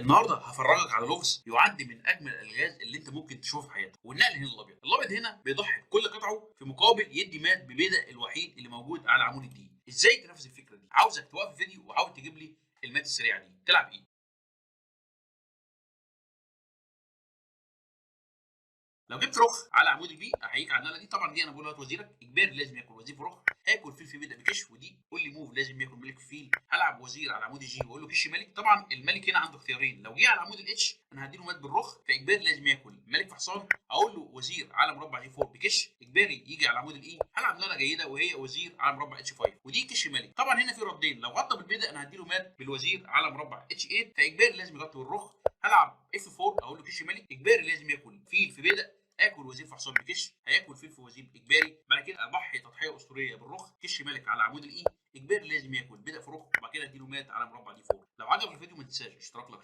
النهارده هفرجك على لغز يعد من اجمل الالغاز اللي انت ممكن تشوفه في حياتك. والنقل هنا الابيض، الابيض هنا بيضحي بكل قطعه في مقابل يدي مات ببيدق الوحيد اللي موجود على عمود ال D. ازاي تنفذ الفكرة دي؟ عاوزك توقف الفيديو وحاول تجيب لي المات السريعة دي. تلعب ايه؟ لو جبت رخ على عمود ال B احييك على النقلة دي. طبعا دي انا بقول لك وزيرك اجباري لازم ياكل وزير في رخ، اكل فيل في بيدق بكش، ودي قول لي move لازم ياكل ملك في فيل. هلعب وزير على عمود ال G واقول له كش ملك. طبعا الملك هنا عنده اختيارين، لو جه على عمود ال H انا هديله مات بالرخ فاجباري لازم ياكل ملك في حصان، اقول له وزير على مربع G 4 بكش، اجباري يجي على عمود ال E. هلعب نقله جيدة وهي وزير على مربع H 5 ودي كش ملك. طبعا هنا في ردين، لو غطى بالبيدق انا هديله مات بالوزير على مربع H 8 فاجباري لازم يغطي بالرخ. هلعب F 4 اقول له كش ملك، اجباري لازم ياكل فيل في بيدق، اكل وزير في حصان بكش، هياكل فيل في وزير اجباري. بعد كده اضحي تضحية اسطورية بالرخ، كش ملك على عمود ال E، اجباري لازم ياكل بيدق في رخ، وبعد كده اديله مات على مربع D 4. لو عجبك الفيديو ما تنساش اشتراك like.